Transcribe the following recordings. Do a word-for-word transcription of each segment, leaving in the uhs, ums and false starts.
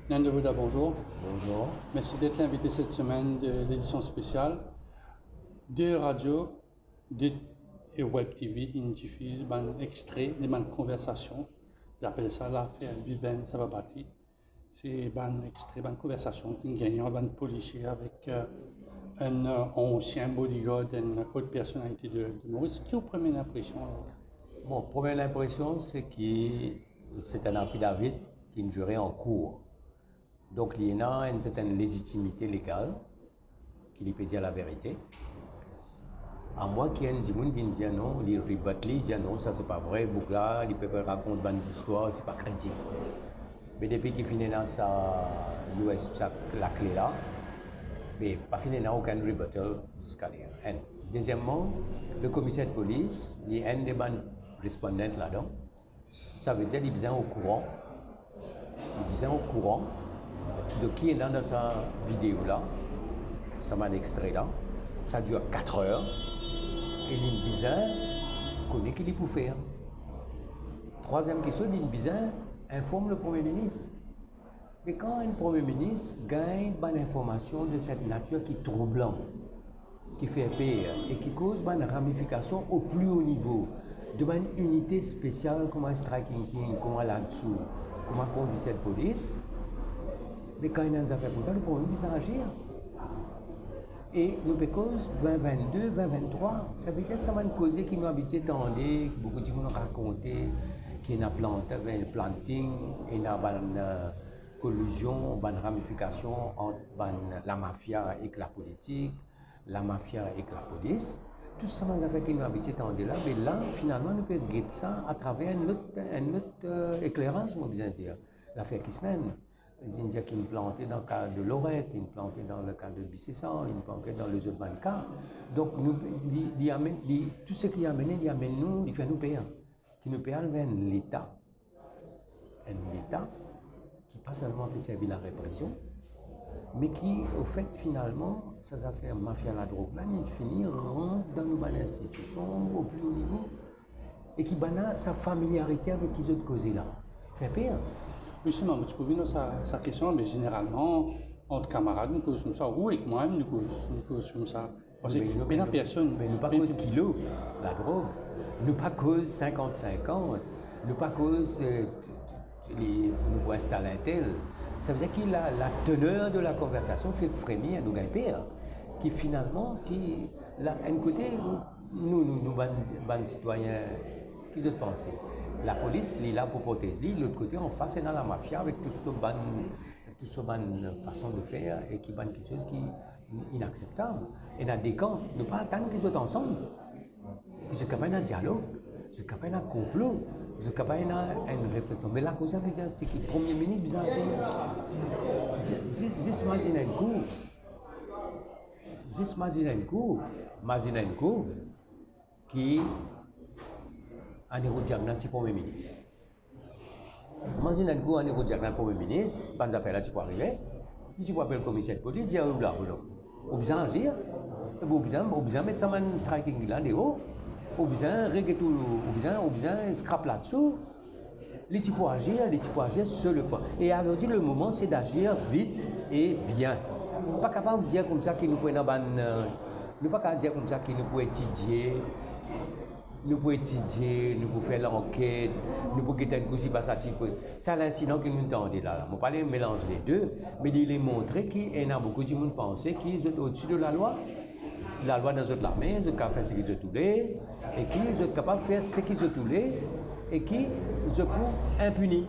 Nanda Bouda, bonzour. Bonzour. Mersi d'être l'invité cette semaine de l'édition spéciale. De radio, de, e Web T V inn difiz bann extre de bann konversasion. Li apel sa lafer Viven Sababati. Se bann extre, bann konversasion ki gagn ant bann polisie avek, euh, enn, euh, ansien bodyguard, enn ot personalite de, de Moris. Ki ou premie inpresion? Bon, premie inpresion, se ki se enn afidavit ki inn zire an kour. Donk, li ena enn sertenn lezitimite legal ki li pe dir laverite. Amwin ki enn dimoun vinn dir non, li rebut li, dir non, sa se pa vre, boug la, li pe rakont bann zistwar, se pa kredib. Me depi ki finn ena sa U S, sa lakle la, me pa finn ena okenn rebuttal ziska ler. Enn. Dezieman, le komiser de polis, li enn de bann respondant ladan. Savedir li bizin okouran, li bizin okouran de ki ena dan sa video la, sa bann extre la, sa dir katr er, e li bizin kone ki li pou fer. Trwaziem kiksoz, li bizin inform le Premie Minis. Me kan enn Premie Minis gagn bann informasion de set natir ki troublan, ki fer per e ki koz bann ramifikasion o pli o nivo, de bann inite spesial kouma striking team, kouma LADSO, kouma komiser de polis, me kan ena enn zafer koumsa, nou pou bizin azir. E nou pe koz vin vennde, vin venntrwa, savedir sa bann koze ki nou abitie tande, ki boukou dimoun rakonte, ki ena plant-, planting, ena bann, euh, kolizion, bann ramifikasion ant bann lamafia ek lapolitik, lamafia ek lapolis. Tou sa bann zafer ki nou abitie tande la, me la, finalman, nou pe get sa atraver enn lot, enn lot, euh, ekleraz, mo bizin dir. Lafer Kisnen, li dir ki inn plante dan ka de Loret, inn plante dan le ka de Bisesar, inn plante dan lezot bann ka. Donk, nou, li, li amenn, li, tou seki li amenn, li amenn nou, li fer nou per. Ki nou pe al ver enn Leta, enn Leta ki pa selman pe servi larepresion, me ki, ofet, finalman, sa zafer mafia ladrog la, li fini rant dan nou bann institision o pli o nivo, e ki bann la, sa familiarite avek ki zot koze la, fer per. Zisteman, mo ti pou vinn lor sa, sa kestion, me zeneralman, ant kamarad, nou koz koumsa, ou ek mwa mem, nou koz, nou koz koumsa. Parski pena personn, me nou pa koz kilo ladrog, nou pa koz sinkant sinkant, nou pa koz, euh, t-, t-, t-, li, nou pou instal intel. Savedir ki la, la teneur de la konversasion fer fremir, nou gagn per. Ki finalman, ki la, enn kote, nou, nou, nou bann, bann sitwayin, ki zot panse? Lapolis, li la pou protez li, lot kote, anfas, ena lamafia avek tou so bann, tou so bann fason de fer e ki bann kiksoz ki inakseptab. Ena de kan, nou pa atann ki zot ansam, ki zot kapav ena dialog, zot kapav ena konplo, zot kapav ena enn refleksion. Me lakoz sa, vedir, se ki Premie Minis bizin azir. Zis, zis mazinn enn kou. Zis mazinn enn kou. Mazinn enn kou ki Annie Roodiagnan ti Premie Minis. Mazinn enn kou Annie Roodiagnan Premie Minis, bann zafer la ti pou arive, li ti pou apel komiser de polis, dir, "Ou la, bonom, ou bizin azir, ou bizin, ou bizin met sa bann striking la deor, ou bizin reget ou, ou bizin, ou bizin scrap LADSO." Li ti pou azir, li ti pou azir sur le point. E ayordi, le moman, se d'azir vit e bien. Pa kapav dir koumsa ki nou pou ena bann, euh, nou pa kapav dir koumsa ki nou pou etidie, nou pou etidie, nou pou fer lanket, nou pou get enn kou si pa sa ti pou, sa linsidan ki nou tande la, la. Mo pa le melanz le de, me li, li montre ki ena boukou dimoun panse ki zot odsi de lalwa. Lalwa dan zot lame, zot kapav fer seki zot oule, e ki zot kapav fer seki zot oule, e ki zot pou inpini.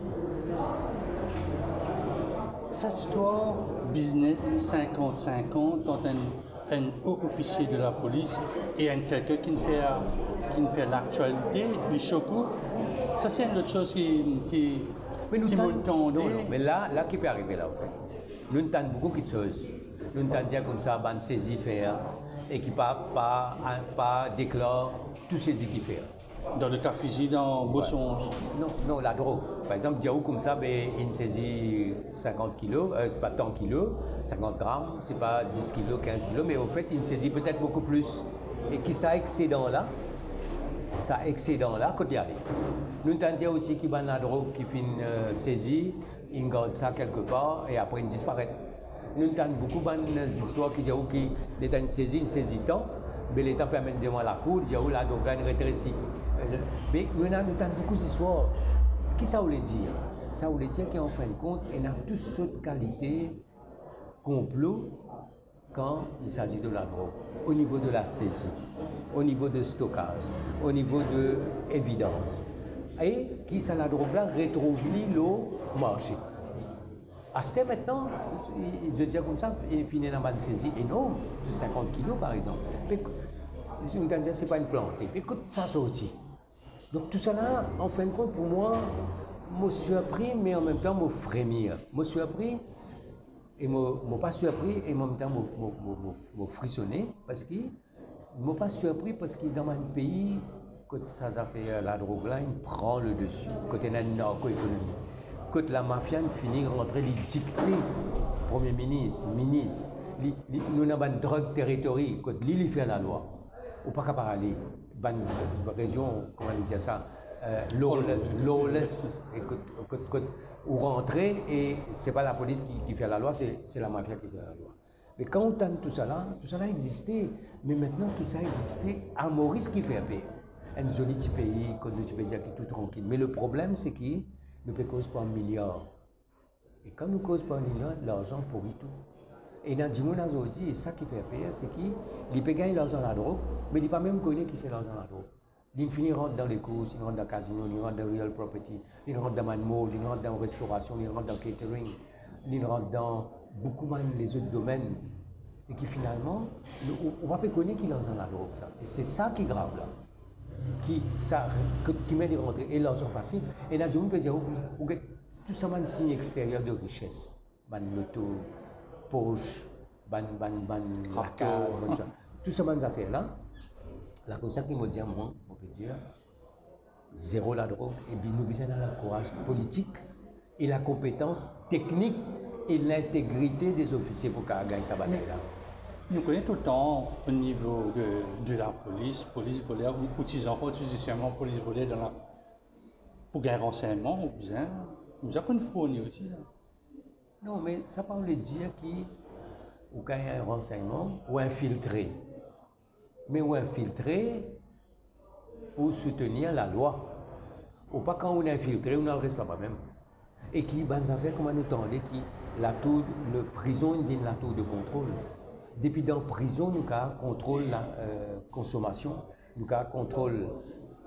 Sa istwar biznes sinkant sinkant ant enn, enn o ofisie de lapolis e enn kelkenn ki fer, ki fer laktialite, li sok ou. Sa se enn lot soz ki, ki, me nou ki tann, mo tande. Non, non, me la, la ki pe arive la, anfet, nou tann boukou kiksoz. Nou tann dir koumsa bann sezi fer e ki pa, pa, pa deklar tou sezi ki fer. Dan le ka fizi dan Bosonz. Non, non, ladrog. Par exanp, dir ou koumsa, be, inn sezi sinkant kilo, euh, se pa tan kilo, sinkant gram, se pa dis kilo, kinz kilo, me anfet, inn sezi petet boukou plis. E ki sa eksedan la, sa eksedan la, kot li ale? Nou tann dir osi ki bann ladrog ki finn, euh, sezi, inn gard sa kelke par e apre inn disparet. Nou tann boukou bann zistwar ki dir ou ki letan inn sezi, inn sezi tan, be letan pe amenn devan lakour, dir ou ladrog la inn retresi. Be nou ena, nou tann boukou zistwar. Ki sa oule dir? Sa oule dir ki an fin de kont, ena tou sort kalite konplo kan il s'agit de la drog, o nivo de la sezi, o nivo de stokaz, o nivo de evidans, e ki sa ladrog la retrouv li lor marse. Aster mintnan, zot dir koumsa, finn ena bann sezi enorm, de sinkant kilo par exanp. Pe, zot dir se pa enn plante, me kot sa sorti? Donk tousala, an fin de kont, pou mwa, mo sirpri, me an mem tan mo fremir. Mo sirpri, e mo, mo pa sirpri, e an mem tan mo, mo, mo, mo, mo frisone, parski mo pa sirpri, parski dan bann pei kot sa zafer ladrog la inn pran le desi, kot ena enn narko-ekonomi, kot lamafia inn fini rantre, li dikte premie minis, minis, li, li, nou ena bann drug territory, kot li, li fer lalwa. Ou pa kapav ale bann rezion, kouma nou dir sa, eh, lawless, lawless, e kot, kot, kot ou rantre e se pa lapolis ki, ki fer lalwa, se, se lamafia ki fer lalwa. Me kan ou tann tousala, tousala existe, me mintnan ki sa existe, a Moris ki fer per. Enn zoli ti pei, kot nou ti pe dir ki tou trankil. Me le problem, se ki nou pe koz pou enn miliar. E kan nou koz pou enn miliar, larzan pouri tou. Ena dimoun azordi, e sa ki fer per, se ki li pe gagn larzan ladrog, me li pa mem kone ki se larzan ladrog. Li fini rant dan lekours, li rant dan kazino, li rant dan real property, li rant dan bann mall, li rant dan restorasion, li rant dan catering, li rant dan boukou bann lezot domenn. E ki finalman, nou, ou, ou pa pe kone ki larzan ladrog sa. E se sa ki grav la. Ki sa, ki, ki met li rantre, e larzan fasil. Ena dimoun pe dir, ou, ou get tou sa bann sign exterier de richesse, bann loto, Porsche, bann, bann, bann lakaz, bann sa. Tou sa bann zafer la, lakoz sa ki mo dir mwa, mo pe dir, zero ladrog, epi nou bizin ena lakouraz politik e lakonpetans teknik e lintegrite de zofisie pou kapav gagn sa batay la. Nou kone toultan o nivo de, de lapolis, polis voler, ou, ou ti zanfan, ou ti zis sirman polis voler dan la, pou gagn ransegnman, ou bizin, ou bizin pou nou fourni osi la. Non, me sa pa vle dir ki ou gagn ransegnman, ou infiltre. Me ou infiltre pou soutenir lalwa. Ou pa kan ou infiltre, ou al res laba mem. E ki bann zafer kouma nou tande ki latour, le prizon inn vinn latour de kontrol. Depi dan prizon, nou kapav kontrol la, eh, konsomasion, nou kapav kontrol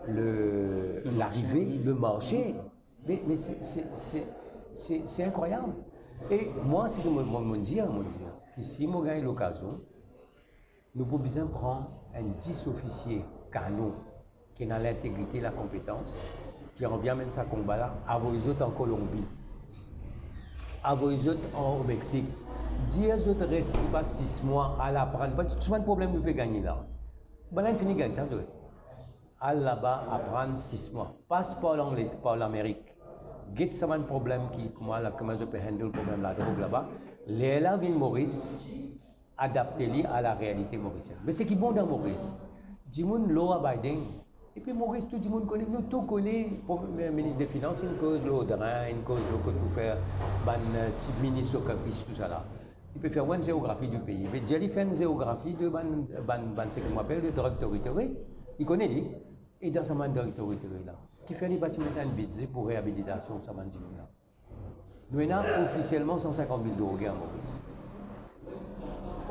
le, larive, le marse. Me, me se, se, se, se, se inkrwayab. E mwa, si mo, mo, mo dir, mo dir ki si mo gagn lokazion, nou pou bizin pran enn dis ofisie kanon ki ena lintegrite, lakonpetans, ki anvi amenn sa konba la, avoy zot an Kolonbi, avoy zot an, o Mexik, dir zot res laba sis mwa, al aprann, parski tou bann problem nou pe gagne la, bann la inn fini gagn sa, zot al laba, aprann sis mwa, pas par Langlet-, par Lamerik, get sa bann problem ki, kouma la, kouma zot pe handle problem ladrog laba, lerla vinn Moris, adapte li a larealite morisienn. Me seki bon dan Moris, dimoun law-abiding. Epi Moris, tou dimoun kone, nou tou kone, Premie Minis de Finans, inn koz lor drin, inn koz lor kot pou fer bann, eh, ti mini soccer pitch, tousala. Li pe fer enn zeografi di pei. Be dir li fer enn zeografi de bann, bann, bann seki nou apel de drug territory. Li kone li. E dan sa bann drug territory la, kifer li pa ti met enn bidze pou reabilitasion sa bann dimoun la? Nou ena ofisielman san sinkant mil droge a Moris.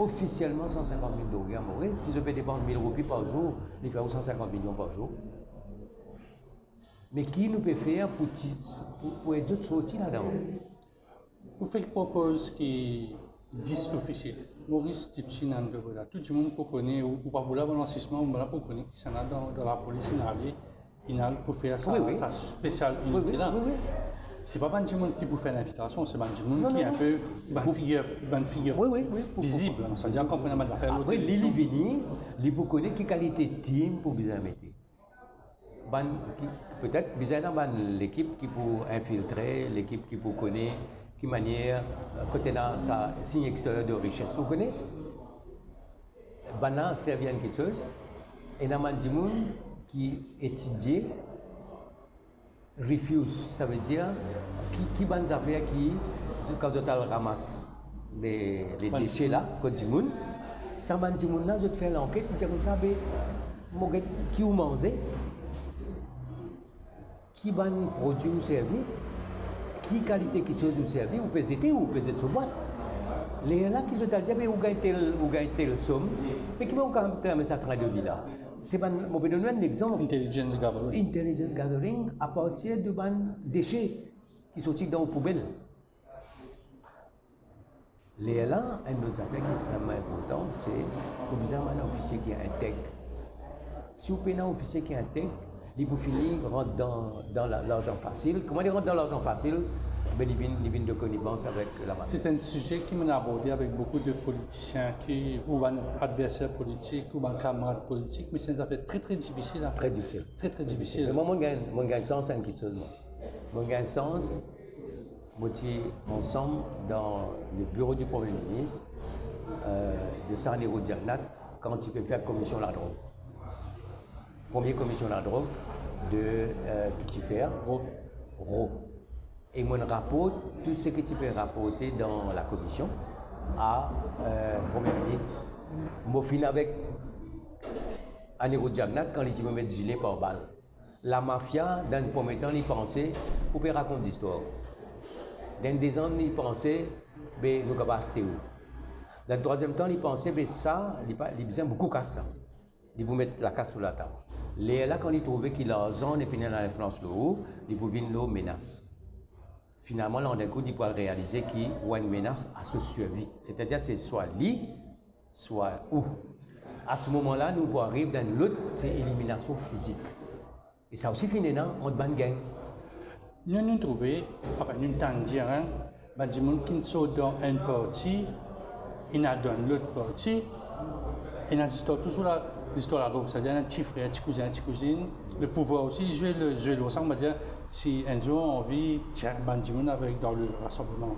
Ofisielman san sinkant mil droge a Moris. Si zot pe depans mil roupi par zour, li fer ou san sinkant milion par zour. Me ki nou pe fer pou ti, pou, pou ed zot sorti ladan? Ou fek propoz ki dis ofisie. Moris tipti ena enn pe la. Tou dimoun pou kone, ou, ou pa pou la pandan sis mwa, ou la pou kone kisannla dan, dan lapolis inn ale, inn al pou fer sa, wi, wi, sa spesial inite la. Wi, wi. Se pa bann dimoun ki pou fer linfiltrasion, se bann dimoun, non, ki non, enn pe, non, bann figir, bann figir, wi, wi, wi, pou, vizib, pou, sa vedir pou, kan pou ena bann zafer, apre, li, li vini, li pou kone ki kalite tim pou bizin mete. Bann ki, petet bizin ena bann lekip ki pou infiltre, lekip ki pou kone ki manier, eh, kot ena sa sign exterier de richesse. Ou kone? Bann la servi enn kiksoz, ena bann dimoun ki etidie Refuse, savedir ki, ki bann zafer ki, kan zot al ramas le, le dese la, kot dimoun, sa bann dimoun la, zot fer lanket, li dir koumsa, be, mo get ki ou manze, ki bann prodwi ou servi, ki kalite kiksoz ou servi, ou pe zete, ou pe zet so bwat. Lerla ki zot al dir, be, ou gagn tel, ou gagn tel som, me ki mo kapav amenn sa trin de vi la? Se bann, mo pe donn ou enn lexanp. Intelligence gathering. Intelligence gathering apartir de bann dese ki sorti dan ou poubel. Lerla, enn lot zafer ki extrememan inportan, se ou bizin bann ofisie ki integ. Si ou pena ofisie ki integ, li pou fini rant dan, dan la, larzan fasil. Kouma li rant dan larzan fasil, be li vinn, li vinn de konibans avek lamafi. Se enn size ki mo'nn aborde avek boukou de politisien ki, ou bann adverser politik, ou bann kamarad politik, me se enn zafer tre, tre difisil a fer. Tre difisil. Tre, tre difisil. Me mwa, mo'nn gagn, mo'nn gagn sans enn kiksoz, mwa. Mo'nn gagn sans, mo ti ansam dan le biro di Premie Minis, euh, de Sahr Nehru Jagannath, kan ti pe fer komision ladrog. Premie komision ladrog de, euh, ki ti fer? Rau. Rau. E mo'nn raport tou seki ti pe raporte dan lakomision a, euh, Premie Minis. Mo finn avek Nehru Jagannath kan li ti pe met zile par bal. Lamafia, dan enn premie tan, li panse ou pe rakont zistwar. Dan enn deziem, li panse, be, nou kapav aste ou. Dan enn trwaziem tan, li panse, be, sa, li pa, li bizin boukou kas sa. Li pou met lakas sou latab. Lerla, kan li trouve ki larzan nepli ena linfliyans lor ou, li pou vinn lor menas. Finalman, landrekou, li pou al realize ki ou enn menas a so sirvi. Setadir, se swa li, swa ou. A se moman la, nou pou ariv dan enn lot, se eliminasion fizik. E sa osi finn ena ant bann gang. Nou, nou trouve, anfin, nou tann dir, hein, bann dimoun ki sort dan enn parti, ena dan lot parti, ena zistwar touzour la, zistwar ladrog, setadir enn ti frer, ti kouzin, ti kouzinn. Le pouvwar osi zwe le, zwe lor sa, on va dir, si enn zour anvi tir bann dimoun avek dan le rasanbleman,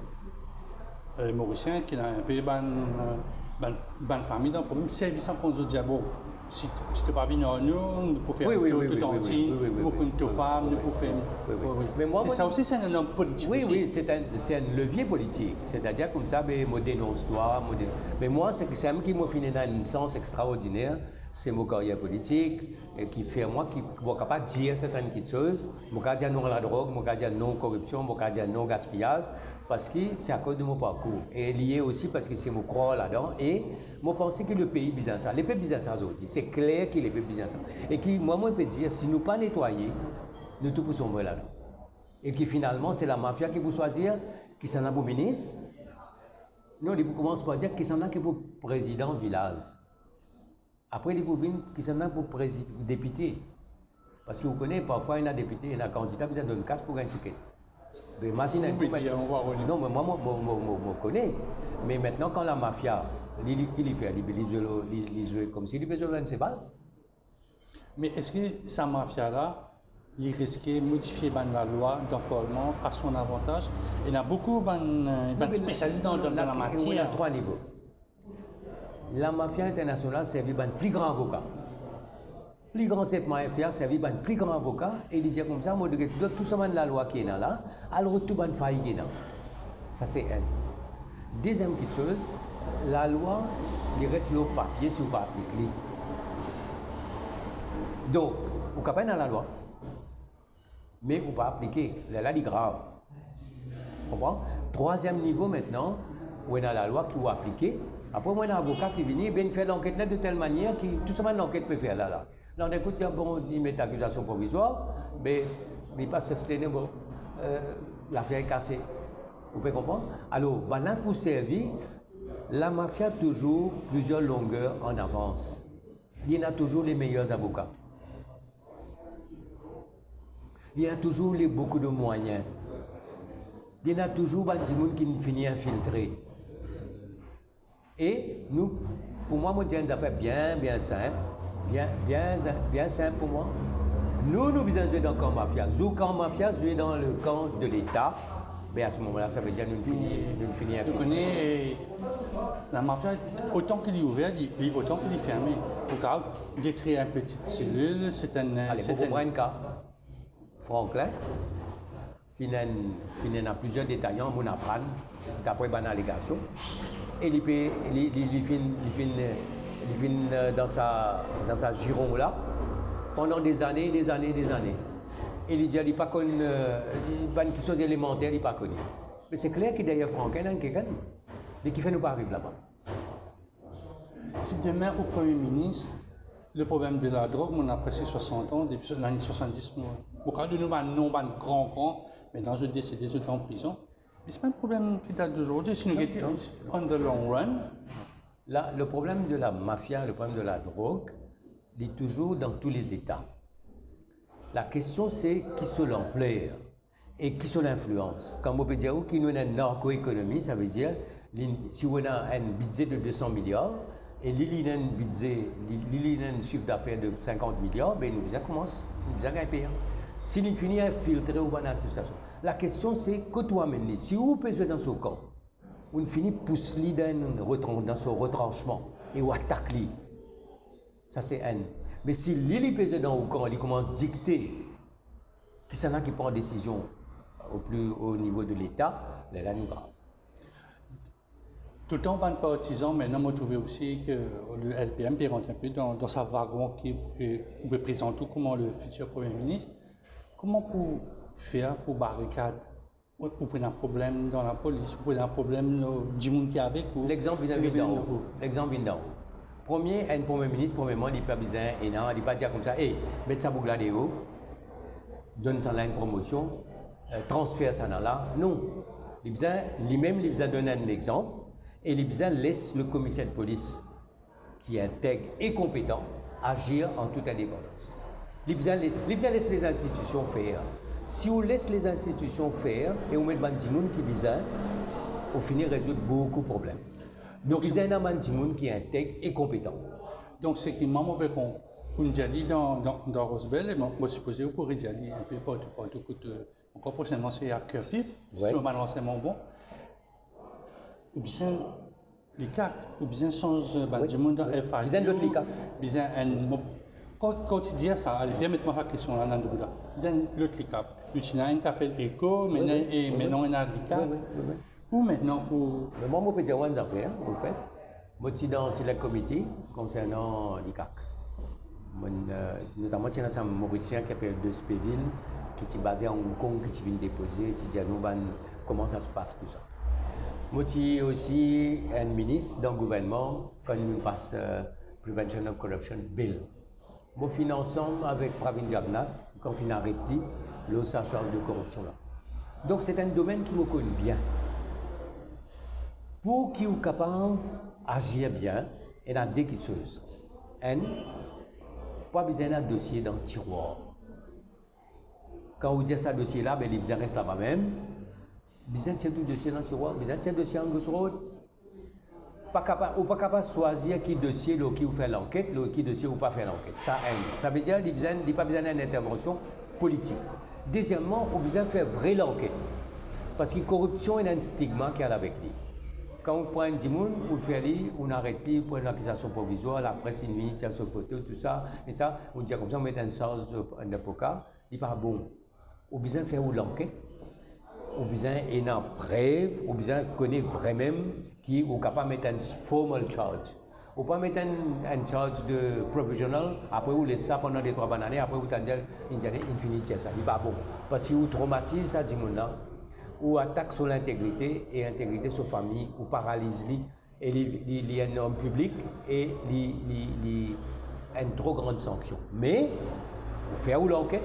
euh, morisien, ki ena inpe bann, euh, bann, bann fami dan problem, servi sa kont zot, dir, bon, si, si to pa vinn ar nou, nou pou fer tou, tou tantin, nou pou fer tou fam, nou pou fer... Wi, wi. Wi, wi. Me mwa, se sa osi, se enn politik osi. Wi, wi, se enn, se enn levie politik. Setadir koumsa, be, mo denons twa, mo de-, me mwa, se ki, samem ki mo finn ena enn sans extraordiner, se mo karyer politik, e ki fer mwa, ki mo kapav dir sertenn kiksoz, mo kapav dir non ladrog, mo kapav dir non koripsion, mo kapav dir non gaspiyaz, parski se akoz de mo parkour. E li ye osi parski se mo krwar ladan, e mo panse ki lepei bizin sa. Lepep bizin sa zordi. Se kler ki lepep bizin sa. E ki, mwa, mo pe dir, si nou pa netwaye, nou tou pou sonbre ladan. E ki finalman, se lamafia ki pou swazir kisannla pou minis. Non, li pou koumans par dir kisannla ki pou prezidan vilaz. Apre, li pou vinn kisannla pou prezi-, depite. Parski ou kone, parfwa, ena depite, ena kandida bizin donn kas pou gagn tiket. Be, imazinn enn kou, non, me mwa, mo, mo, mo, mo, mo kone. Me aster, kan lamafia, li, li, ki li fer? Li, li zwe, li, li zwe koumsi li pe zwe lor enn seval. Me eski sa mafia la, li riske modifie bann lalwa dan parlman a son avantaz? Ena boukou bann, euh, bann spesialis dan, dan, dan lamatier. Non, me la, ena trwa nivo. Lamafia internasional servi bann pli gran avoka. Pli gran sef mafia servi bann pli gran avoka e li dir koumsa, mo get tou sa bann lalwa ki ena la, al rod tou bann fay ki ena. Sa se enn. Deziem kiksoz, lalwa, li res lor papie si ou pa aplik li. Donk, ou kapav ena lalwa, me ou pa aplike, lerla li grav. Konpran? Trwaziem nivo aster, ou ena lalwa ki ou aplike. Apre, ou ena avoka ki vini, ebien, li fer lanket la de tel manier ki tou sa bann lanket pe fer la, la. La, ou ekout, bon, li met akizasion provizwar, me li pa sostene, bon, euh, lafer kase. Ou pe konpran? Alor, bannla pou servi, lamafia touzour plizier longer an avans. Li ena touzour le meyer avoka. Li ena touzour le, boukou de mwayin. Li ena touzour bann dimoun ki finn fini infiltre. E nou, pou mwa, mo dir enn zafer bien, bien sinp, bien, bien, bien sinp pou mwa. Nou, nou bizin zwe dan kan mafia. Zour kan mafia zwe dan le kan de Leta, be, a se moman la, savedir nou fini, nou fini. Ou kone, eh, lamafia, otan ki li ouver, li, li, otan ki li ferme. Ou kapav detrir enn peti selil, se enn, ale, se enn, mo pou pran enn ka. Franklin, finn enn, finn ena plizier detayan, monn aprann, dapre bann alegasion, e li pe, li, li, li finn, li finn, li finn, euh, dan sa, dan sa ziron la, pandan dezane, dezane, dezane. E li dir li pa konn, euh, bann kiksoz elemanter, li pa kone. Me se kler ki deryer Franklin, ena enn kikenn. Me kifer nou pa ariv laba? Si demin ou Premie Minis, le problem de ladrog, monn apre se swasant an, depi lane swasanndis, mo, mo kapav donn nou bann nom, bann gran, gran, me la zot desede, zot an prizon. Me se pa enn problem ki dat dozordi, si nou gete on the long run. La, le problème de la mafia, le problème de la drogue, il est toujours dans tous les États. La question, c'est qui sont l'ampleur et qui sont l'influence. Kan mo pe dir ou ki nou ena narko-ekonomi, sa ve dir, li, si ou ena enn bidze de deux cents milliards, e li, li ena enn bidze, li, li, li ena enn chiffre d'affaires de cinquante milliards, be nou bizin koumans, nou bizin gagn per. Si li fini infiltre ou bann asosiasion. La kestion se, kot ou amenn li. Si ou pe zwe dan so kan, ou fini pous li dan enn retran-, dan so retransman e ou atak li. Sa se enn. Me si li, li pe zwe dan ou kan, li koumans dikte kisannla ki pran desizion o pli o nivo de Leta, lerla nou grav. Toutan bann partizan, me mwa mo trouve osi ki le L P M pe rant enpe dan, dan sa vagon ki, e, ou pe prezant ou kouma le fitir Premie Minis. Kouma pou fer pou barikad? Ou, ou pou ena problem dan lapolis, ou pou ena problem lor dimoun ki avek ou. Lexanp vinn, vinn dan ou. Lexanp vinn dan ou. Premie, enn Premie Minis, premierman, li pa bizin ena, li pa dir koumsa, "Ey, met sa boug la deor, donn sannla enn promosion, eh, transfer sannla la." Non. Li bizin, limem, li bizin donn enn lexanp e li bizin les le komiser de polis ki integ e konpetan azir an tout indepandans. Li bizin, li bizin les lezinstitision fer. Si ou les lezinstitision fer e ou met bann dimoun ki bizin, ou fini rezoud boukou problem. Donk, bizin ena bann dimoun ki integ e konpetan. Donk, seki mwa mo pe konpran, ou'nn dir li dan, dan, dan Rose Belle, e mo, mo sipoze ou pou redir li enpe partou, partou kot, eh, ankor prosinnman, se a Kirpip, si mo bann ransegneman bon. Ou bizin LICAC, ou bizin sanz, eh, bann dimoun dan F I U. Bizin lot LICAC. Bizin enn mo-, kan, kan ti dir sa, ale, bien met mwa sa kestion la dan dimoun la. Bizin lot LICAC. Nou ti ena enn ki apel ECHO, me, e, me non, ena LICAC. Wi, wi, wi, wi. Ou mintnan pou... Me mwa, mo pe dir ou enn zafer, an fet. Mo ti dan select committee konsernan LICAC. Mo, eh, notaman ti ena sa Morisien ki apel Despeville, ki ti baze a Hong Kong, ki ti vinn depoze, ti dir nou bann kouma sa se pas tousa. Mo ti osi enn minis dan gouvernman kan nou pas, eh, Prevention of Corruption Bill. Mo finn ansam avek Pravin Jagannath, kan finn aret li, lor sa charz de koripsion la. Donk, se enn domenn ki mo konn bien. Pou ki ou kapav azir bien, ena de kiksoz. Enn, pa bizin ena dosie dan tirwar. Kan ou dir sa dosie la, be, li bizin res laba mem. Bizin tir tou dosie dan tirwar, bizin tir dosie angos rod. Pa kapa-, ou pa kapav swazir ki dosie lor ki ou fer lanket, lor ki dosie ou pa fer lanket. Sa enn. Sa ve dir li bizin, li pa bizin enn intervansion politik. Dezieman, ou bizin fer vre lanket. Parski koripsion ena enn stigma ki al avek li. Kan ou pran enn dimoun, ou fer li, ou aret li, ou pran enn akizasion provizwar, lapres inn vini tir so foto, tousa, e sa, ou dir koumsa, ou met enn sarz, enn avoka, li pa bon. Ou bizin fer ou lanket, ou bizin ena prev, ou bizin kone vremem ki ou kapav met enn formal charge. Ou pa met enn, enn charge de provisional, apre ou les sa pandan de trwa bann ane, apre ou tann dir, inn, inn fini tir sa, li pa bon. Parski ou tromatiz sa dimoun la, ou atak so lintegrite e integrite so fami, ou paraliz li, e li, li, li enn om piblik, e li, li, li enn tro gran sanksion. Me, ou fer ou lanket,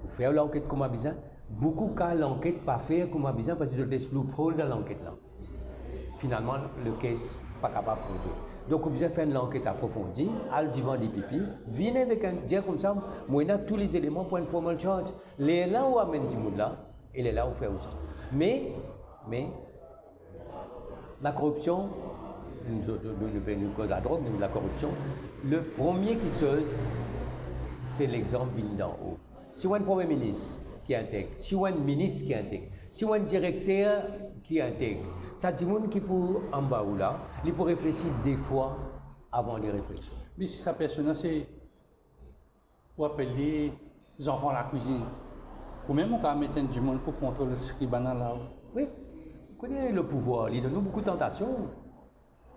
ou fer ou lanket kouma bizin. Boukou ka lanket pa fer kouma bizin, parski zot les loophole dan lanket la. Finalman, le case pa kapav prouve. Donk, ou bizin fer enn lanket aprofondi, al divan D P P, vinn avek enn, dir koumsa, mo ena tou lezeleman pou enn formal charge. Lerla ou amenn dimoun la, e lerla ou fer ou sa. Me, me, lakoripsion, nou, nou, nou, nou koz ladrog, nou, lakoripsion, le premie kiksoz, se lexanp vinn dan o. Si ou enn premie minis ki integ, si ou enn minis ki integ, si ou enn direkter ki integ, sa dimoun ki pou anba ou la, li pou reflesi de fwa avan li reflesi. Me si sa personn la, se, ou apel li Zanfan lakwizinn. Ou mem ou kapav met enn dimoun pou kontrol seki bann la. Wi, ou kone le pouvwar, li donn nou boukou tantasion.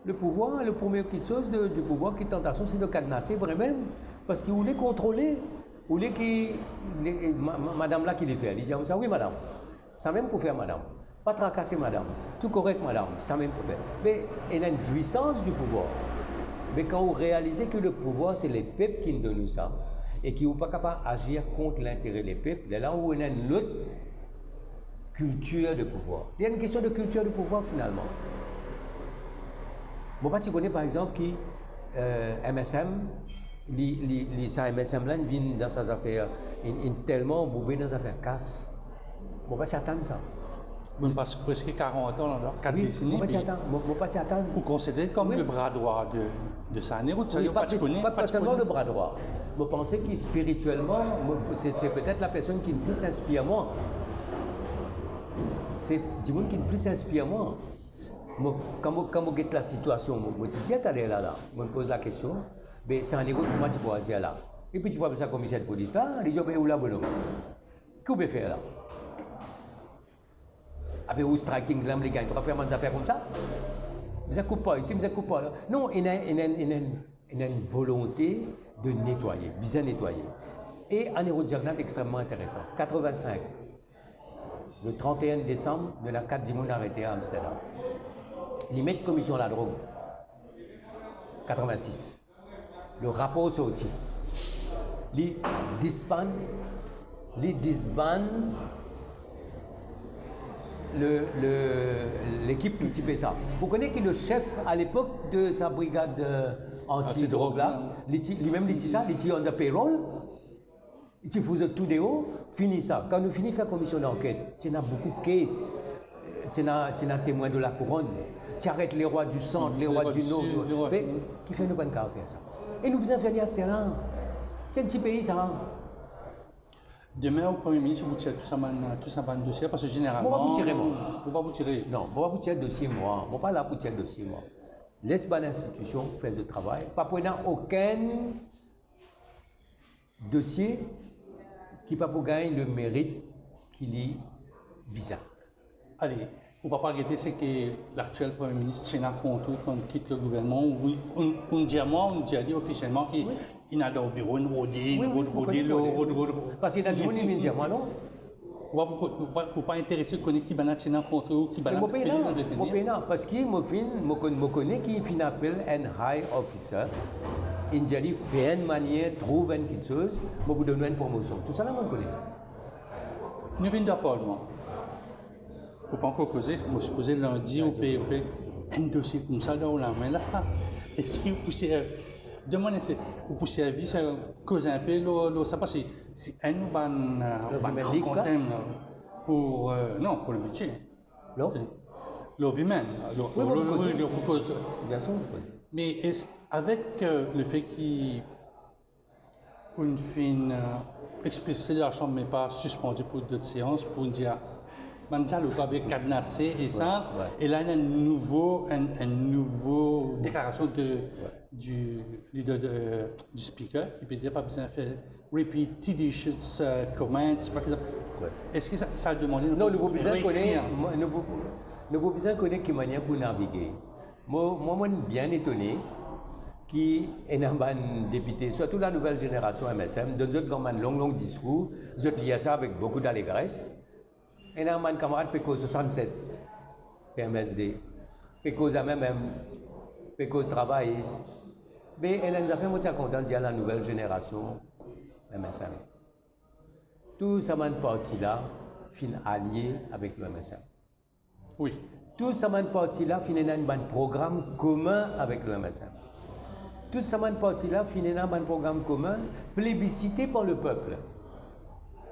Le pouvwar, le premie kiksoz de, du pouvwar ki tantasion, se de kadnase vremem, parski ou le kontrole, ou le ki, le, ma, ma, madam la ki le fer, li dir sa, wi madam, samem pou fer madam. Pa trakase madam. Tou korek madam, samem pou fer. Me ena enn zwisans di pouvwar. Me kan ou realize ki le pouvwar se lepep ki donn ou sa, e ki ou pa kapav azir kont lintere lepep, lerla ou ena enn lot kiltir de pouvwar. Li enn kestion de kiltir de pouvwar finalman. Mo pa ti kone par exanp ki, eh, M S M, li, li, li, sa M S M la, inn vinn dan sa zafer, inn, inn telman boube dan zafer kas. Mo pa ti atann sa. Mo pas preske karant an ladan, kat deseni, mo pa ti atann, mo, mo pa ti atann. Ou konsidere kom le bra drwa de, de Sanerout, wi, pa selman le bra drwa. Mo panse ki spiritielman, mo, se, se petet la personn ki plis inspir mwa. Se dimoun ki plis inspir mwa. Mo, kan mo, kan mo get lasitiasion, mo, mo ti dir taler la, la, mo poz lakestion, be Sanerout kouma ti pou azir la? Epi ti pou apel sa komiser de polis la, li dir, be ou la bonom, ki ou pe fer la? Apre ou striking lam, li gagn drwa fer bann zafer koumsa. Bizin koup par isi, bizin koup par la. Non, ena, ena, ena, ena enn volonte de netwaye, bizin netwaye. E Anerout Jagnat extrememan interesan. Katrevinsenk, le trente et un desam, nou ena kat dimoun arete a Amsterdam. Li met komision ladrog. Katrevinsis. Le rapor sorti. Li disbann, li disbann le, le, lekip ki ti pe sa. Ou kone ki le sef a lepok de sa brigad, eh, antidrog la, li ti, limem li ti sa, li ti under payroll. Ti fou zot tou deor, fini sa. Kan nou fini fer komision lanket, ti ena boukou kes, ti ena, ti ena temwin de lakouronn, ti aret lerwa di sant, lerwa di nor, lerwa di sud, lerwa, me kifer nou pa'nn kapav fer sa? E nou bizin fer li aster la. Se enn ti pei sa. Demin ou Premie Minis, ou pou tir tou sa bann, tou sa bann dosie, parski zeneralman... Mo pa pou tire, mwa. Ou pa pou tire? Non, mo pa pou tir dosie, mwa. Mo pa la pou tir dosie, mwa. Les bann institision fer zot travay. Pa pou ena okenn dosie ki pa pou gagn le merit ki li bizin. Ale, ou pa pou regrete seki laktiel Premie Minis ti ena kont ou kan li kit le gouvernman, ou, ou, ou dir mwa, ou dir li ofisielman ki, wi, inn al dan biro, inn rode, wi, inn rod, rode, rod, rod, rod. Parski ena dimoun ki vinn dir mwa, non? Ou pa, ou pa, ou pa interese kone ki bann la ti ena kont ou, ki bann la... Me mo pena, mo pena, parski mo finn, mo konn, mo kone ki finn apel enn high officer, inn dir li, fer enn manier, trouv enn kiksoz, mo pou donn ou enn promosion. Tousala mo kone. Nou vinn dan Parlman. Ou pa ankor koze, mo sipoze lindi, ou pe, ou pe, enn dosie koumsa dan ou lame la, eski ou pou servi, demann eski ou pou servi, sa, koz inpe lor, lor sa, parski si enn nou bann, eh, bann gran problem la, pou, eh, non, pou le bidze. Lor? Lor vimen, lor, wi, lor, wi, lor, lor koze. Bien sir, wi. Me es, avek, eh, le fe ki ou finn, eh, expulse Lasanble, me pa sispandi pou dot seans, pou dir, bann dialog la pe kadnase e sa, wi, wi, e la, ena enn nouvo, enn, enn nouvo deklarasion de, wi, du leader de, du speaker, ki pe dir pa bizin fer repetitions, eh, comments, par exanp. Wi. Eski sa, sa demann... Non, nou pou bizin kone, reekrir, mo-, nou pou, nou pou bizin kone ki manier pou navige. Mo, mo, mo bien etone ki ena bann depite, sirtou la nouvel zenerasion M S M, donn zot gran bann long, long diskour, zot lir sa avek boukou dalegres. Ena bann kamarad pe koz swasannset, pe M S D, pe koz M M M, pe koz travayis. Me ena enn zafer mo ti a kontan dir la nouvel zenerasion M S M. Tou sa bann parti la finn alie avek le M S M. Wi. Tou sa bann parti la finn ena enn bann program komin avek le M S M. Tou sa bann parti la finn ena bann program komin plebisite par le pep.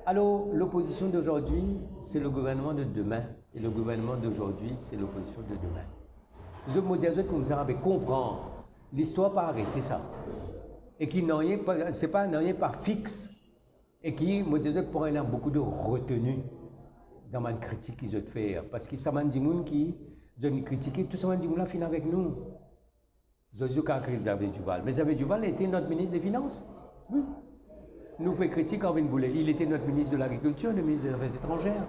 Alor, lopozision dozordi, se le gouvernman de demin. E le gouvernman dozordi, se lopozision de demin. Zot, mo dir zot koumsa, be konpran, listwar pa arete sa. E ki nanye pa, se pa, nanye pa fix. E ki, mo dir zot, pou ena boukou de reteni dan bann kritik ki zot fer. Parski sa bann dimoun ki zot inn kritike, tou sa bann dimoun la finn avek nou. Zot, zot kapav kritik Xavier Duval. Me Xavier Duval ete not minis de finans. Wi. Nou pe kritik Arvind Boole, il était notre ministre de l'Agriculture, le ministre des Affaires étrangères.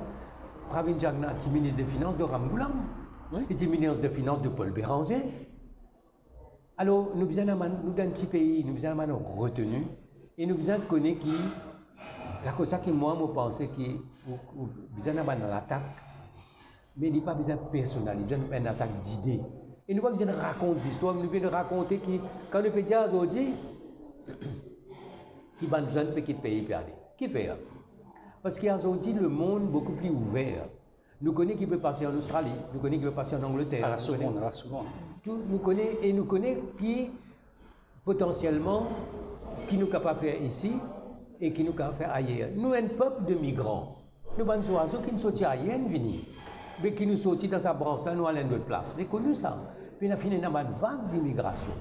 Pravin Jagannath ti minis de finans de Ramgoolam. Wi. Li ti minis de finans de Paul Bérenger. Alor, nou bizin ena bann, nou dan enn ti pei, nou bizin ena bann reteni, e nou bizin kone ki, lakoz sa ki mwa, mo panse ki, ou, ou bizin ena bann latak, me li pa bizin personal, li bizin enn atak dide. E nou pa bizin rakont zistwar, nou bizin rakonte ki, kan nou pe dir azordi, ki bann zenn pe kit pei pe ale. Kifer? Parski azordi, lemond boukou pli ouver. Nou kone ki pe pase an Ostrali, nou kone ki pe pase an Angleter, nou kone tou, nou kone, e nou kone ki potansielman ki nou kapav fer isi e ki nou kapav fer ayer. Nou enn pep de migran. Nou bann zwazo ki'nn sorti ayer, nou vini. Me ki nou sorti dan sa brans la, nou al enn lot plas. Se koni sa. Pe ena finn ena bann vag dimigrasion.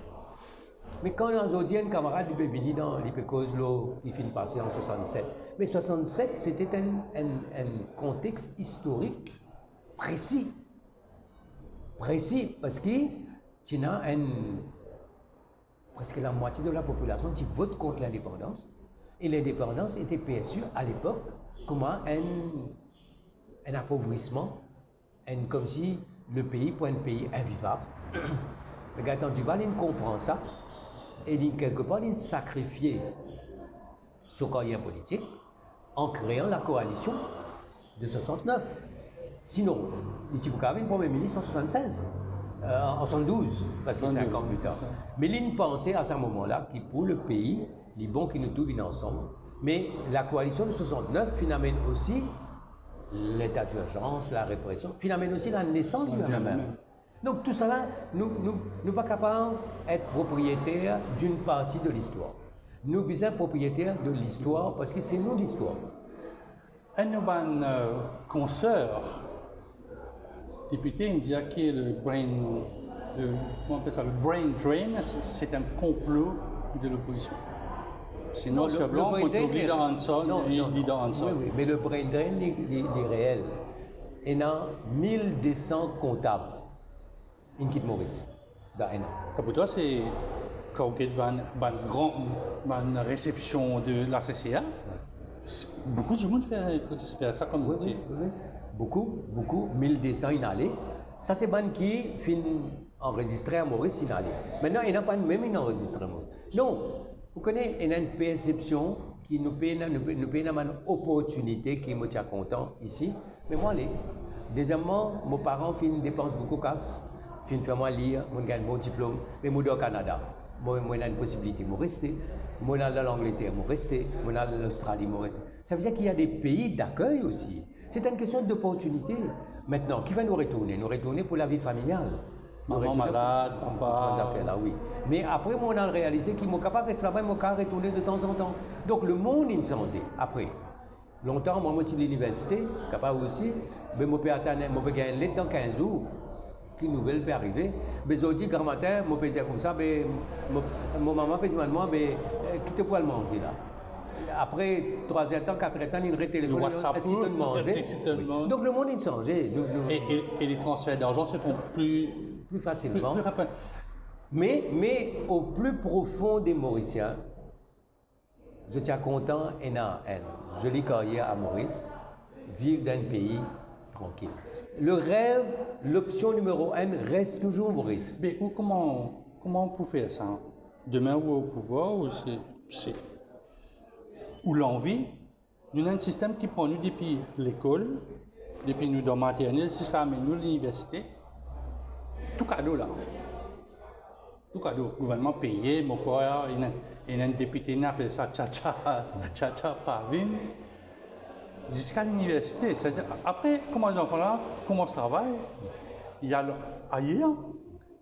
Me kan azordi enn kamarad, li pe vini dan, li pe koz lor ki finn pase an swasannset. Me swasannset, se ti enn, enn, enn kontex istorik presi. Presi, parski ti ena enn, preske lamwatie de lapopilasion ti vot kont lindepandans, e lindepandans ete persi a lepok kouma enn, enn apovrisman, enn, koumsi lepei pou enn pei invivab. Me Gaëtan Duval, li'nn konpran sa, e li, kelkepar, li'nn sakrifie so karyer politik an krean lakoalision de swasantnef. Sinon, li ti pou kapav vinn Premie Minis an swasannsenz, euh, an swasanndouz, preske sink an pli tar. Me li'nn panse a sa moman la ki pou lepei, li bon ki nou tou vinn ansam. Me lakoalision de swasantnef finn amenn osi leta dirzans, larepresion, finn amenn osi lanesans di M M M. Donk, tousala, nou, nou, nou pa kapav et propriyeter d'une partie de l'histoire. Nou bizin propriyeter de listwar, parski se nou listwar. Enn nou bann, euh, konser depite, inn dir ki le brain, le, kouma apel sa, le brain drain, se, se enn konplo de lopozision. Se nwa sir blan, li dan Hansard, li dan Hansard. Wi, wi, me le brain drain, li, li, li reel. Ena mil de san kontab inn kit Moris dan enn an. Ka pou twa, se, kan ou get bann, bann gran, bann resepsion de la C C A, boukou dimoun fer, fer sa kom metier. Wi, wi, wi. Boukou, boukou, mil de san inn ale. Sa se bann ki finn anrezistre a Moris, inn ale. Mintnan, ena bann mem inn anrezistre a Moris. Non, ou kone, ena enn persepsion ki nou pena, nou pe, nou pena bann oportinite ki mo ti a kontan isi, me mo ale. Dezieman, mo paran finn depans boukou kas, finn fer mwa lir, mo gagn bon diplom, me mo dan Kanada. Mo, mo ena enn posibilite, mo reste. Mo al dan Langleter, mo reste. Mo al Ostrali, mo reste. Savedir ki ena de pei dakey osi. Se enn kestion doportinite. Mintnan, kifer nou retourne? Nou retourne pou lavi familial. Mama malad, papa. Tou bann zafer la, wi. Me apre, mo al realize ki mo kapav res laba, mo kapav retourne de tanzantan. Donk, lemond inn sanze. Apre, lontan, mwa, mo ti liniversite, kapav osi, be mo pe atann, mo pe gagn enn let dan kinz zour. Ki nouvel pe arive? Be, zordi gramatin, mo pe dir koumsa, be, mo, mo mama pe dimann mwa, be, eh, ki to pou al manze la? Apre trwa zer tan, kat zer tan, li ret telefonn, WhatsApp, eski to'nn manze? Eski to'nn manze? Donk, lemond inn sanze. Nou, nou... Et, et, et les transferts d'argent se font plus, plus facilement, plus, plus rapidement. Me, me, o pli profon de Morisien, zot ti a kontan ena enn zoli karyer a Moris, viv dan enn pei trankil. Le rev, lopsion nimero enn, res touzour Moris. Me ou kouma, kouma ou pou fer sa? Demin ou o pouvwar, ou se, se, ou lanvi, nou ena enn sistem ki pran nou depi lekol, depi nou dan maternel ziska amenn nou liniversite, tou kado la. Tou kado, gouvernman peye, mo krwar, ena, ena enn depite, inn apel sa Chacha, Chacha Pravin, ziska liniversite. Setadir, apre, kouma zanfan la koumans travay, li al ayer.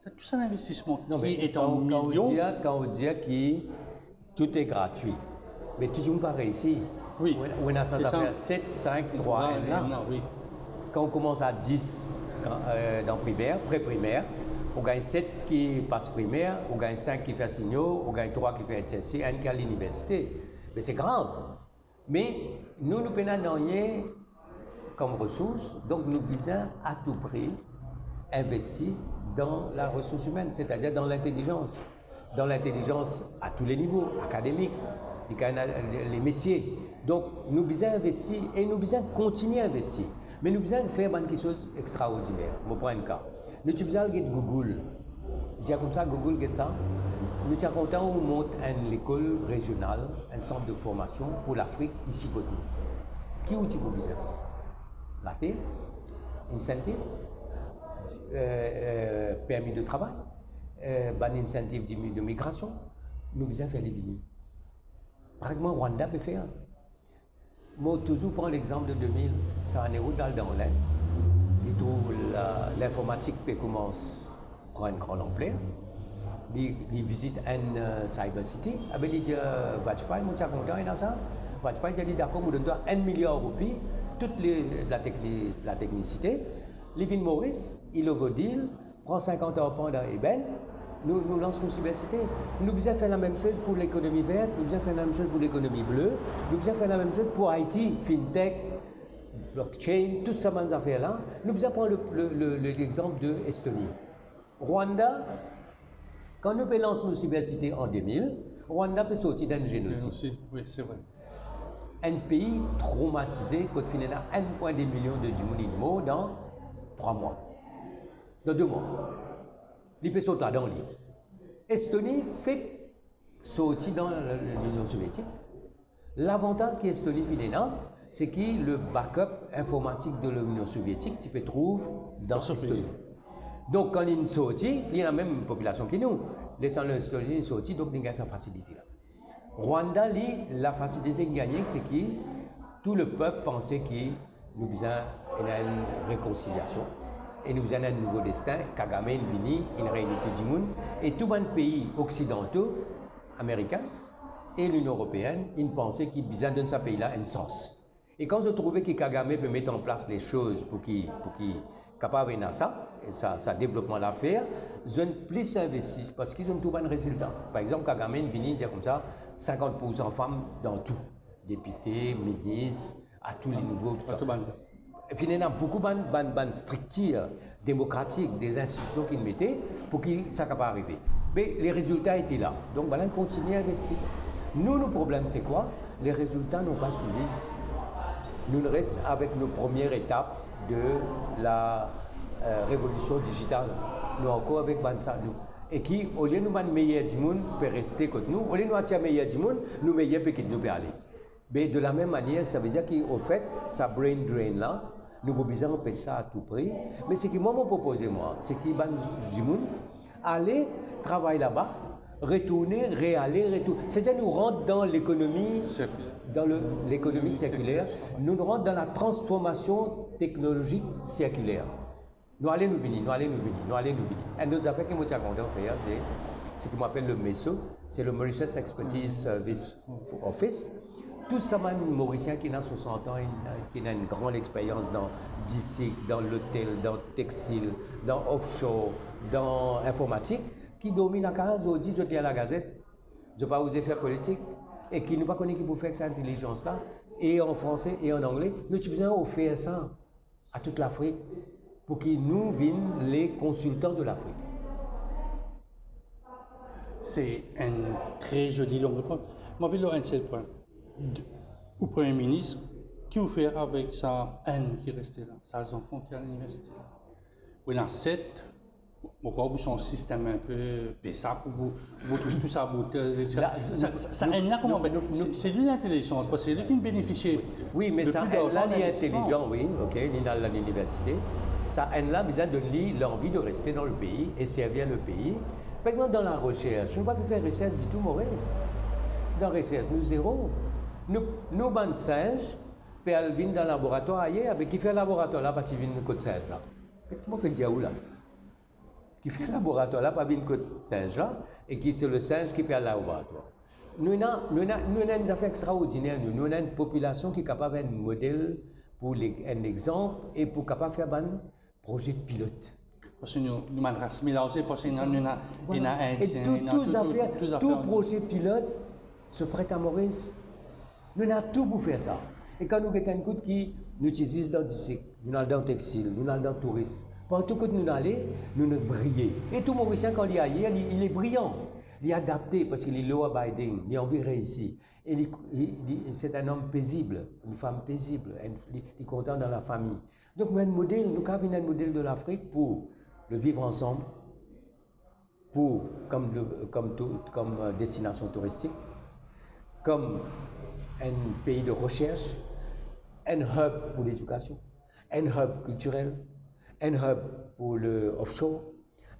Sa, tou sa linvestisman ki est en millions. Non, me kan, kan ou dir, kan ou dir ki tout est gratuit, me tou dimoun pa reisi. Wi. Ou ena, ou ena sa zafer set, sink, trwa, enn la. Kan ou koumans a dis, kan, euh, dan primer, pre-primer, ou gagn set ki pas primer, ou gagn sink ki fer senior, ou gagn trwa ki fer H S C, enn ki al liniversite. Me se grav. Me nou, nou pena nanye kom resours, donk nou bizin a tou pri investi dan la ressource humaine, setadir dan lintelizans. Dan lintelizans a tou le nivo, akademik, li gagn, eh, lemetie. Donk, nou bizin investi e nou bizin kontigne investi. Me nou bizin fer bann kiksoz extraordiner. Mo pran enn ka. Nou ti bizin al get Google. Dir koumsa, Google, get sa. Nou ti a kontan ou mont enn lekol rezional, enn sant de formasion pou Lafrik isi kot nou. Ki ou ti pou bizin? Later, insentiv, eh, eh, permi de travay, eh, bann insentiv de, de migrasion. Nou bizin fer li vini. Pareman Rwanda pe fer. Mo touzour pran lexanp de de mil. Sa enn ero al dan Lind, li trouv la, linformatik pe koumans pran enn gran lanpler. Li, li vizit enn, eh, cyber city. Abe li dir, eh, Vajpayee, mo ti a kontan ena sa. Vajpayee dir li, dakor, mo donn twa enn miliar roupi, tout le, la tekni-, la teknisite. Li vinn Moris, li logo deal, pran sinkant arpan dan Eben, nou, nou lans nou sibersite. Nou bizin fer lamem soz pou lekonomi vert, nou bizin fer lamem soz pou lekonomi ble, nou bizin fer lamem soz pou I T, fintech, blockchain, tou sa bann zafer la. Nou bizin pran le, le, le, le, lexanp de Estonie. Rwanda, kan nou pe lans nou sibersite an de mil, Rwanda pe sorti dan enn zenosid. Zenosid, wi, se vre. Enn pei tromatize, kot finn ena enn pwin de milion de dimoun inn mor dan trwa mwa. Dan de mwa. Li pe sot ladan li. Estonie fek sorti dan Linion Sovietik. Lavantaz ki Estonie finn ena, se ki le backup informatik de Linion Sovietik ti pe trouv dan Estonie. Donk, kan li sorti, li ena mem popilasion ki nou. Letan Estonie sorti, donk li gagn sa fasilite la. Rwanda, li, lafasilite li gagne, se ki tou lepep panse ki nou bizin ena enn rekonsiliasion e nou bizin ena enn nouvo destin. Kagame inn vini, inn reyni tou dimoun, e tou bann pei oksidanto, amerikin e Linion Eropeenn, inn panse ki bizin donn sa pei la enn sans. E kan zot trouve ki Kagame pe met an plas lesoz pou ki, pou ki kapav ena sa, e sa, sa devlopman la fer, zot inn plis investi parski zot inn trouv bann rezilta. Par exanp, Kagame inn vini, dir koumsa, sinkant poursan fam dan tou, depite, minis, a tou le nivo, tou sa. A tou bann. Finn ena boukou bann, bann, bann striktir demokratik, de zinstitision ki inn mete pou ki sa kapav arive. Me lerezilta ete la. Donk, bann la kontigne investi. Nou, nou problem se kwa? Lerezilta nou pa swivi. Nou res avek nou premie etap de la, eh, revolision dizital. Nou ankor avek bann sa, nou. E ki, olie nou bann meyer dimoun pe reste kot nou, olie nou atir meyer dimoun, nou meyer pe kit nou, pe ale. Me de la mem manier, savedir ki, ofet, sa brain drain la, nou pou bizin anpes sa a tou pri. Me seki mwa mo propoze mwa, seki bann dimoun ale travay laba, retourne, reale, retour. Setadir nou rant dan lekonomi, sirkiler, dan le, lekonomi sirkiler, sirkiler, nou rant dan la transformasion teknolozik sirkiler. Nou ale, nou vini, nou ale, nou vini, nou ale, nou vini. Enn lot zafer ki mo ti a kontan fer, se, seki mo apel le MESO, se le Mauritius Expertise Service Office. Tou sa bann Morisien ki ena swasant an, ki ena enn gran lexperyans dan disik, dan lotel, dan textil, dan offshore, dan informatik, ki dormi lakaz, zordi zot lir lagazet, zot pa oze fer politik, e ki nou pa kone ki pou fer ek sa intelizans la, e an franse e an angle, nou ti bizin ofer sa a tout Lafrik, pou ki nou vinn le konsiltan de Lafrik. Se enn tre zoli long repons. Mo anvi lor enn sel pwin. De-, ou Premie Minis, ki ou fer avek sa Inn ki reste la, sa zanfan ki al liniversite la? Ou ena set, mo krwar ou sanz sistem inpe, pesa pou, pou, pou tou, tou sa, pou, eh, sa, la, sa, nou, sa, sa Inn la, kouma, nou, se, nou, se li lintelizans, parski se li ki benefisie. Wi, me de sa Inn la, li intelizian, wi, ok, li al liniversite. Sa Inn la bizin donn li lanvi de reste dan lepei e servi lepei. Par exanp, dan laresers, nou pa pe fer resers ditou, Moris. Dan resers, nou zero. Nou, nou bann sinz pe al vinn dan laboratwar ayer, me kifer laboratwar la pa ti vinn kot sinz la? Kouma pe dir ou la? Kifer laboratwar la pa vinn kot sinz la, e ki se le sinz ki pe al laboratwar. Nou ena, nou ena, nou ena enn zafer extraordiner, nou, nou ena enn popilasion ki kapav enn model pou le-, enn lexanp e pou kapav fer bann proze pilot. Parski nou, nou bann ras melanze, parski nou ena, nou ena, nou ena Indien, nou ena tou, tou, tou zafer, tou zafer, tou proze pilot, se pret a Moris. Nou ena tou pou fer sa. E kan nou get enn kout ki, nou ti zis dan disik, nou al dan textil, nou al dan touris. Partou kot nou ale, nou, nou briye. E tou Morisien, kan li ayer, li, li briyan. Li adapte parski li law abiding, li anvi reisi. E li, li, li, c'est un homme paisible, une femme paisible, enn, li, li kontan dan lafami. Donk, nou enn model, nou kav vinn enn model de Lafrik pou le vivre ensemble, pou, kom le, kom tou, kom, euh, destinasion touristik, kom enn pei de resers, enn hub pou ledikasion, enn hub kiltirel, enn hub pou le offshore,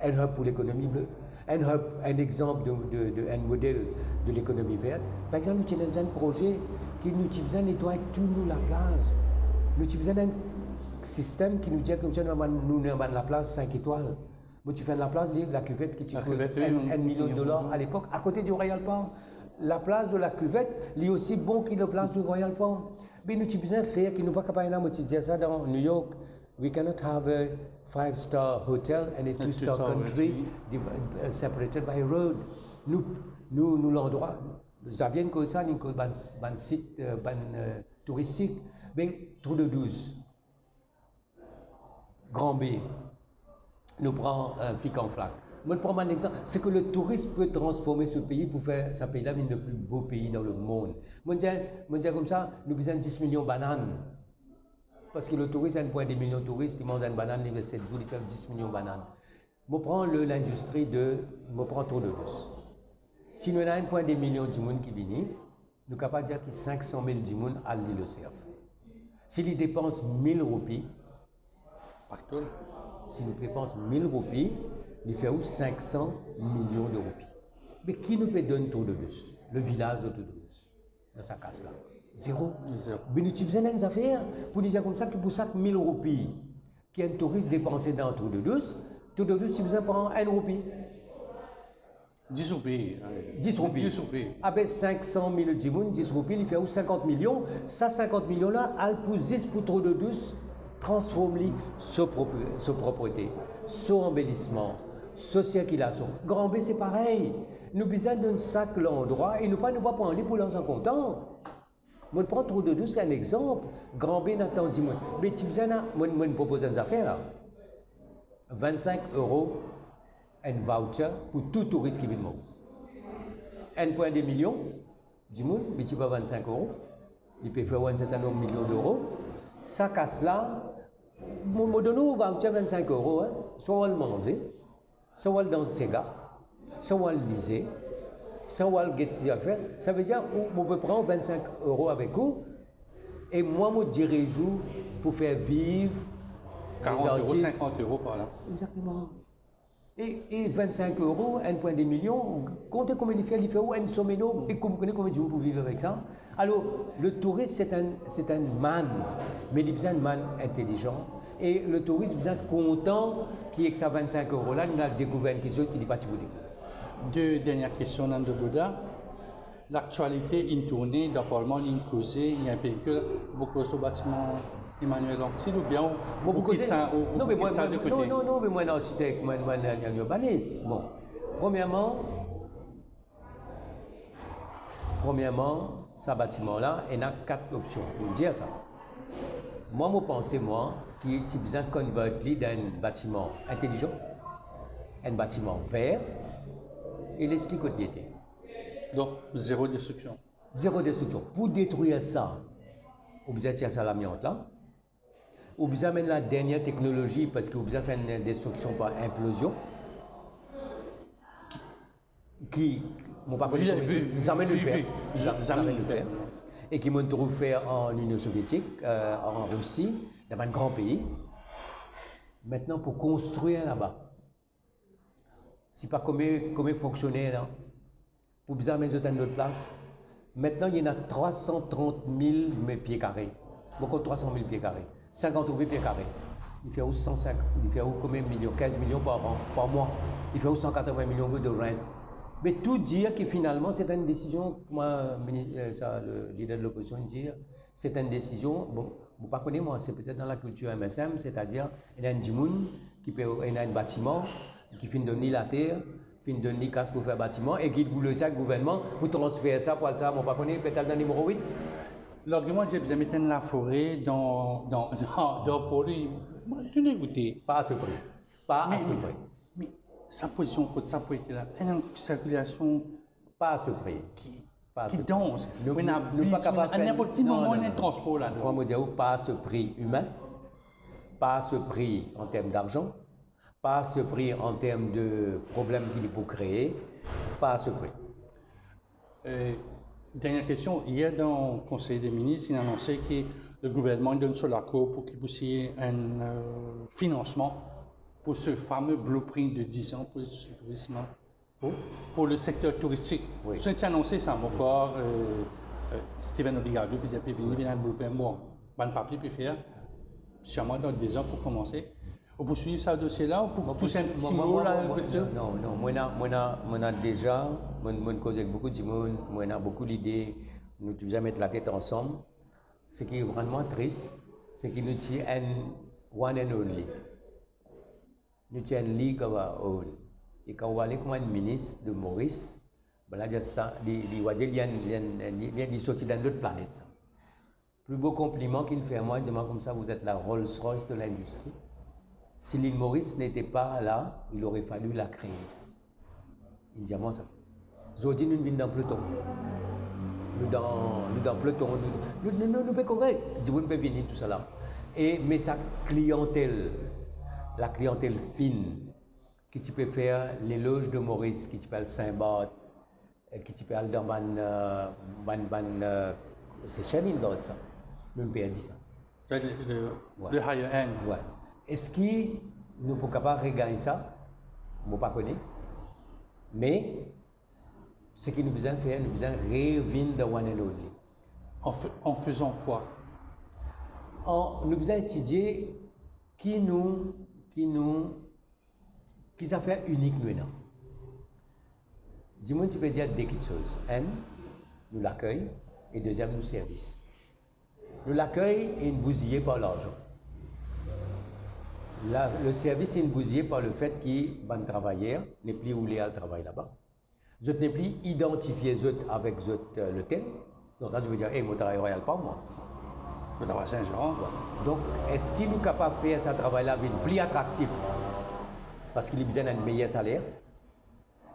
enn hub pou lekonomi ble, enn hub, enn exanp de, de, de, enn model de lekonomi vert. Par exanp, nou ti ena enn proze ki nou ti bizin netway tou nou laplaz. Nou ti bizin enn sistem ki nou dir koumsa nou ena bann, nou ena bann laplaz sink etwal. Mo ti fer enn laplaz, li, lakivet ki ti koz enn, wi, enn milion dolar alepok, akote di Royal Palm. Laplaz de lakivet, li osi bon ki laplaz di Royal Palm. Me nou ti bizin fer ki nou pa kapav ena, mo ti dir sa dan New York, we cannot have a five-star hotel and a two-star country div-, uh, separated by a road. Nou, nou, nou landrwa, Xavier inn koz sa, li inn koz bann, bann sit, euh, bann, euh, touristik, me Trou d'Eau Douce, Grand Baie, nou pran, euh, Fik an Flak. Mo pran bann lexanp, se ke le touris pe transforme so pei pou fer sa pei la vinn le pli bo pei dan lemond. Mo dir, mo dir koumsa, nou bizin dis milion banann. Parski le touris, enn pwin de milion touris, li manz enn banann, li res set zour, li fer dis milion banann. Mo pran le, lindistri de, mo pran Trou d'Eau Douce. Si nou ena enn pwin de milion dimoun ki vini, nou kapav dir ki sink san mil dimoun al Lile Cerf. Si li depans mil roupi, Partou. Si nou depans mil roupi, li fer ou sink san milion de roupi. Me ki nou pe donn Trou d'Eau Douce, le vilaz de Trou d'Eau Douce, dan sa kas la? Zero. Zero. Me nou ti bizin enn zafer pou nou dir koumsa ki pou sak mil roupi ki enn touris depanse dan Trou d'Eau Douce, Trou d'Eau Douce ti bizin pran enn roupi. Dis roupi. Dis roupi. Dis roupi. Abe sink san mil dimoun, dis roupi, li fer ou sinkant milion. Sa sinkant milion la, al pou zis pou Trou d'Eau Douce, transform li so prop-, so proprete, so anbelisman, so sirkilasion. Grand Baie, se parey. Nou bizin donn sak landrwa e nou pa, nou pa pran li pou larzan kontan. Mo pran Trou d'Eau Douce enn exanp, Grand Baie ena tan dimoun. Me ti bizin ena, mo, mo propoz enn zafer la. Vinn-sink euro enn voucher pou tou touris ki vinn Moris. Enn pwin de milion dimoun, miltipliye par vinn-sink euro, li pe fer ou enn sertin nonb milion d'euro. Sa kas la, mo, mo donn ou voucher vinn-sink euro, hein, swa ou al manze, sa ou al dans sega, sa ou al mize, sa ou al get zafer. Savedir ou, ou pe pran vinn-sink euro avek ou, e mwa mo diriz ou pou fer viv karant euro, lezartis. Sinkant euro par la. Exakteman. E, e vinn-sink euro, enn pwin de milion, konte konbien li fer, li fer ou enn some enorm. E kom, kone konbien dimoun pou viv avek sa? Alor, le touris, se enn, se enn mann, me li bizin enn mann intelizan. E le touris bizin kontan ki ek sa vinn-sink euro la, li al dekouver enn kiksoz ki li pa ti pou dekouver. De dernie kestion, Nando Godard. Laktialite inn tourne dan parlman, inn koze, inn inpe ki, ou pou koz lor batiman Emmanuel Anctil oubien ou, ou kit sa, ou, ou kit sa de kote? Non, non, non, me mwa enn arsitek, mwa, mwa enn, enn urbanis. Bon, premierman, Premierman, sa batiman la, ena kat opsion pou dir sa. Mwa, mo panse, mwa, ki ti bizin convert li dan enn batiman intelizan, enn batiman ver, e les li kot li ete. Donk, zero destriksion. Zero destriksion. Pou detrir sa, ou bizin tir sa lamiant la, ou bizin amenn ladernie teknolozi, parski ou bizin fer enn destriksion par inplozion, ki, ki, mo pa kone, zame nou fer, zame nou fer, e ki mo trouv fer an Linion Sovietik, euh, an Risi, dan bann gran pei. Aster, pou konstrir laba, sipa konbien, konbien fonksioner la, pou bizin amenn zot enn lot plas. Aster, ena trwa san trant mil me-, pie kare. Mo kont trwa san mil pie kare. Sinkant roupi pie kare. Li fer ou san sink, li fer ou konbien milion? Kinz milion par an, par mwa. Li fer ou san katrovin milion goud de rent. Me tou dir ki finalman, se enn desizion, kouma mini-, euh, sa, le lider de lopozision dir, se enn desizion, bon, mo pa kone mwa, se petet dan lakiltir M S M, setadir, ena enn dimoun ki pe, ena enn batiman ki finn donn li later, finn donn li kas pou fer batiman, e ki pou les sa gouvernman pou transfer sa pou al sa, mo pa kone, petet al dan nimero wit. Largiman dir bizin met enn lafore dan, dan, dan, dan port li, mo tou degoute. Pa a se pri. Pa a se pri. Me, sa pozision kot sa pou ete la, ena sirkilasion Pas a se pri. ki, Pas a ki se pri. dans. Nou, Ou ena nou pa bis, kapav ou ena, fer ninport ki non, moman, non, ou ena non. transpor la. Fwa mo dir ou, pas a se pri imin, pas a se pri an term darzan, pas a se pri an term de problem ki li pou kree, pas a se pri. Euh, dernière question. Hier, dans le Conseil des ministres, il a annoncé que le gouvernement donne son accord pour qu'il puisse y ait un euh, financement pour ce fameux blueprint de dix ans pour le tourisme, pour, pour le secteur touristique. Oui. Ça a été annoncé, ça, mon corps, euh, euh, Steven Obigadou, puis il a venu, il a le blueprint. Bon, bon papier, puis faire. Sûrement dans dix ans pour commencer. Ou pou swiv sa dosie la, ou pou tous enn ti mo la, Non, non, mo ena, mo ena, mo ena deza, mo, mo koz avek boukou dimoun, mo ena boukou lide, nou ti bizin met latet ansam. Seki rann mwa tris, seki nou ti enn one and only. Nou ti enn League of our own. E kan ou ale kouma enn minis de Moris, bann la dir sa, li, li, ou a dir li enn, li enn, li, li, li sorti dan lot planet sa. Pli bo konpliman ki'nn fer mwa, dir mwa koumsa, vous êtes la Rolls Royce de l'industrie. Si l'île Maurice n'était pas là, il aurait fallu la créer. Li dir mwa sa. Zordi nou vinn dan peloton. Nou dan, nou dan peloton, nou, nou, nou, nou, nou pe korek. Dimoun pe vini, tousala. E, me sa kliantel, la kliantel fin, ki ti pe fer leloz de Moris, ki ti pe al Saint-Barth, e ki ti pe al dan bann, euh, bann, bann, euh, se Sherman Gard sa. Nou'nn perdi sa. Ça, le, le, Ouais. le higher end. Wi. Eski nou pou kapav regagn sa? Mo pa kone. Me, seki nou bizin fer, nou bizin revinn dan one and only. En, fa- en faisant quoi? An, nou bizin etidie ki nou, ki nou, ki zafer inik nou ena. Dimoun ti pe dir de kiksoz. Enn, nou lakey, e deziem, nou servis. Nou lakey inn bouziye par larzan. La, le servis inn bouziye par lefet ki bann travayer nepli oule al travay laba. Zot nepli idantifie zot avek zot, euh, lotel. Donk la, zot pe dir, "Ey, mo travay Royal Palm, mwa. Mo travay Saint-Jean." Donk, eski nou kapav fer sa travay la vinn pli atraktif? Paski li bizin enn meyer saler.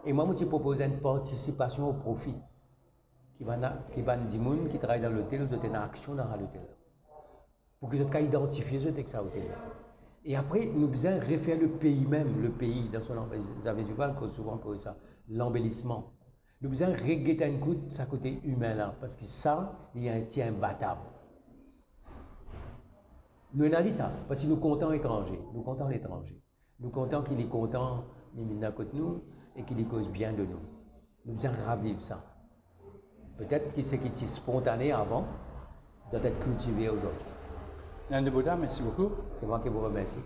E mwa, mo ti propoz enn partisipasion o profi. Ki bann, ki bann dimoun ki travay dan lotel, zot ena aksion dan sa lotel la. Pou ki zot kapav idantifie zot ek sa otel la. E apre, nou bizin refer le pei mem, le pei dan so lanbe-, Xavier Duval koz souvan koz sa, lanbelisman. Nou bizin reget enn kout sa kote imin la, paski sa, li ti inbatab. Nou ena li sa, paski nou kontan etranze, nou kontan letranze. Nou kontan ki li kontan, li vinn dan kot nou e ki li koz bien de nou. Nou bizin raviv sa. Petet ki seki ti spontane avan dwa et kiltive azordi. Alain Debourda, merci beaucoup. C'est moi qui vous remercie.